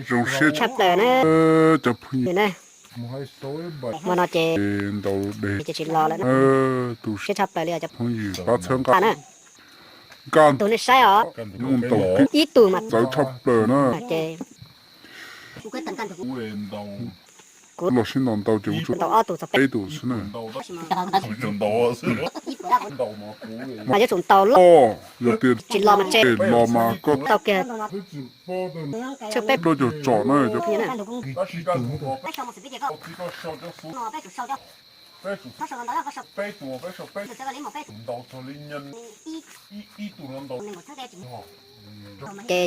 Zoo siab tshaj plaws na. Cov phooj ywg, hmo no ces ntaus dej ces tsis los lawm na. Tu siab tshaj plaws li cov phooj ywg pab txhawb nqa na. Nkaj ntug nej saib os, muaj ntaus ib tug mas txawv tshaj plaws na. Ces kuv los sib ntaus ntau ces kuv tsuas ntaus ob tug txog peb tug xwb na. Mas yuav tsum ntaus loj, yog tias tsis los mas tseg, los mas koj tau kiag peb plaub caug tsom na. Ces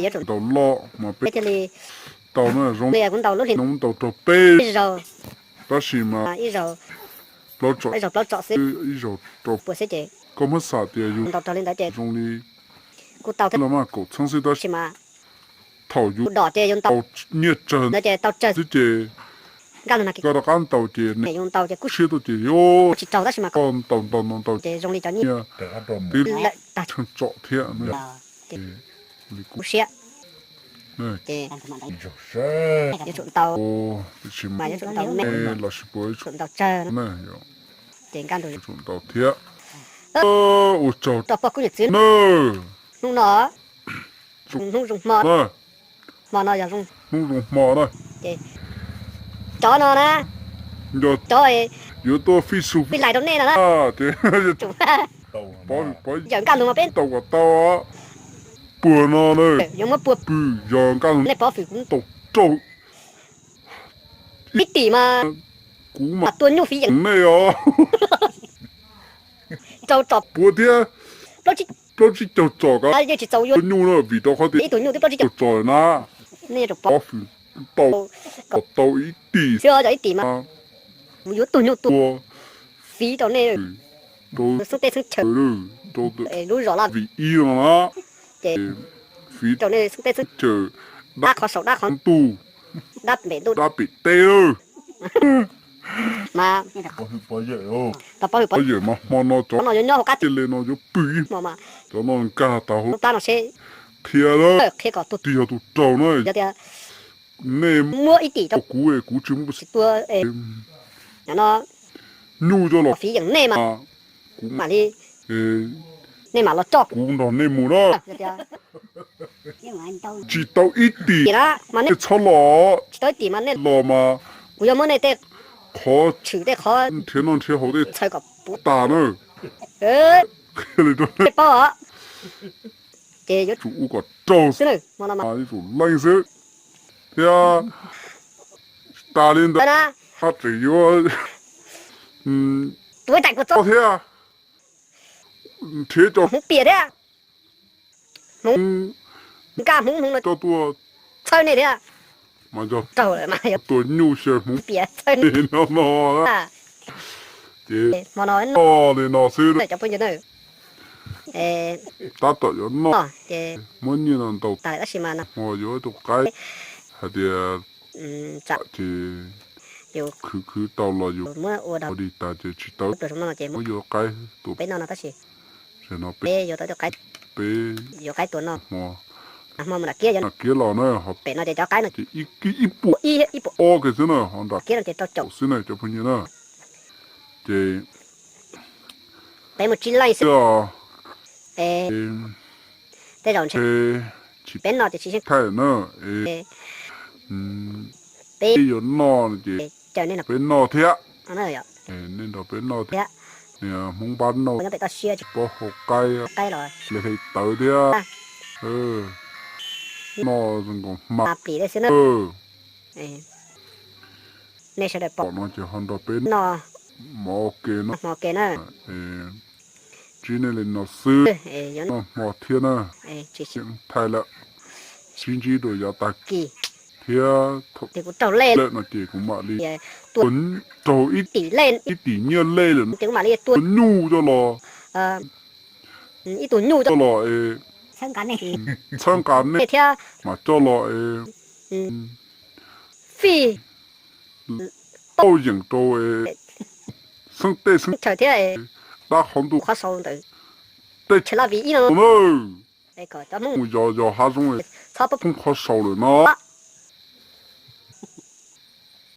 yuav tsum ntaus loj mas peb thiaj li tau na. Zoo li kuv ntaus lub hli no ntaus rau peb zaug, tab sis mas ib zaug plaub tsom xwb, ib zaug rau pua xwb ces koj muab xam tias yus ntaus raug li ntawd ces zoo li kuj tau thiab los mas kaum txheeb xwb tab sis mas thaum yus dom ces yus ntaus nyiaj tsawg ntawd ces tau tsawg xwb ces nkaj ntug no koj rov qab ntaus ces yus ntaus ces kuj siab tuaj ces yus tsis raug tab sis mas koj ntaus ntaus ntaus ntaus ces zoo li cov nyiaj twb tag tshee tsom thiab. Kuj siab ces yuav tsum ntaus, tiam sis mas yuav tsum ntaus me los sis puas yuav tsum ntaus tsawg na. Ces nkaj ntug yuav tsum ntaus thiab. Ua tsaug rau pog kuv niam txiv nawb. Hnub no hnub zoo hmo, hmo no yog hnub zoo hmo na. Ces cov no na, cov yuav tuaj fij su fij lais rau nej no na. Yawm nkaj ntug mas peb tau kom tau puag no na, yuav muab puag pw, yog nkaj ntug nej pov fwm kuv tau raug ib tim mas kuv mam tuaj nyuj fiv yeem nej os. Rau tsom puav thiab plaub tsib caug tsom kav yeej tsis txaus yuav nyuj na vim rau qhov tias ib tug nyuj twb plaub tsib caug tsom na. Nej pov fwm tau kom tau ib tim xwb, ib tim mas kuv yuav tug nyuj tuaj fiv rau nej xeeb teb xeeb chaw, rau lub zos Laj Vim ib no na. Ces fiv rau nej xeeb teb xeeb chaw, dab qhov saum dab qhov ntuj, dab pem ntuj dab pem teb lawm. Mas pov hwm pov yawm mas hmo no cov no yuav nyob hauv qab tiaj le no yuav pw ib hmo mas cov no nkag tag hauv plab no seb thiab lawm, qhia kom tus twg yog tus raug na. Yog tias nej muab ib tim rau kuv, kuv tsis muab tua, no nyuj coj los fiv yeem nej mas kuv mam li, nej mam los coj kuv nrog nej mus na. Tsis tau ib tim, nej txhob los, tsis tau ib tim mas nej los mas kuv yuav muab nej tej qhov tshwm tej qhov nrhiav noj nrhiav haus tej txhaws kom puv tas na. Qhia li rau nej paub os. Ces yuav tsum ua kom raug xwb, yuav tsum leej xwb thiab. Tsis tas li ntawd, tseem yuav tua tais kua txob thiab, nrhiav cov hmoov piam thiab, hmoov nkaj hmoov hmoov no coj tuaj txhawb nej thiab. Mas yog raug mas tua nyuj xyaw hmoov piam txhawb nej no no. Ces hmo no noj li no xwb, cov phooj ywg na. Tab tom yuav noj, muab nyiaj no ntaus tas lawm tab sis mas hmo yuav ib tug qaib hais tias tsam ces khwv khwv tau los yus ua di tas ces tsis tau, muab yuav qaib tua peb no no tab sis no peb yuav tau ib tug qaib, peb yuav qaib tua noj hmo. Hmo mus nram kiab, nram kiab los na, pem no ces cov qaib no ces ib puas, ib puas ob kiag xwb na, ho nram kiab no ces rau caum xwb na cov phooj ywg na. Ces peb mus tsib leej xwb, tej zaum ntshe tsis, peb no ces tsis thaij na, peb yuav noj ces caw nej nrog peb noj thiab, nej nrog peb noj thiab. Hmoob npab noj, peb tsis paub hau qaib, hle hle tawv thiab, noj zoo nkaus hma plim xwb na. Nej sawv daws pom no ces ho nrog peb noj mov ua ke no, hmo ua ke na. Ntsib nej li no xwb, noj hmo thiab na, tsis thaij lawm. Sib ntsib dua yav tag kis thiab, thaum kuv raug lej lawm no ces kuv mam li tua, raug ib tim nyiaj lej lawm ces kuv mam li tua nyuj coj los, ib tug nyuj coj los es txhawb nqa nej thiab, mas coj los es fij tauj yeem rau xeeb teb xeeb chaw thiab, dab qhov ntuj qhov sau ntawd, tej chaw Laj Vim ib no na, mus yos yos hav zoov, txhob poob qhov sau lawm no.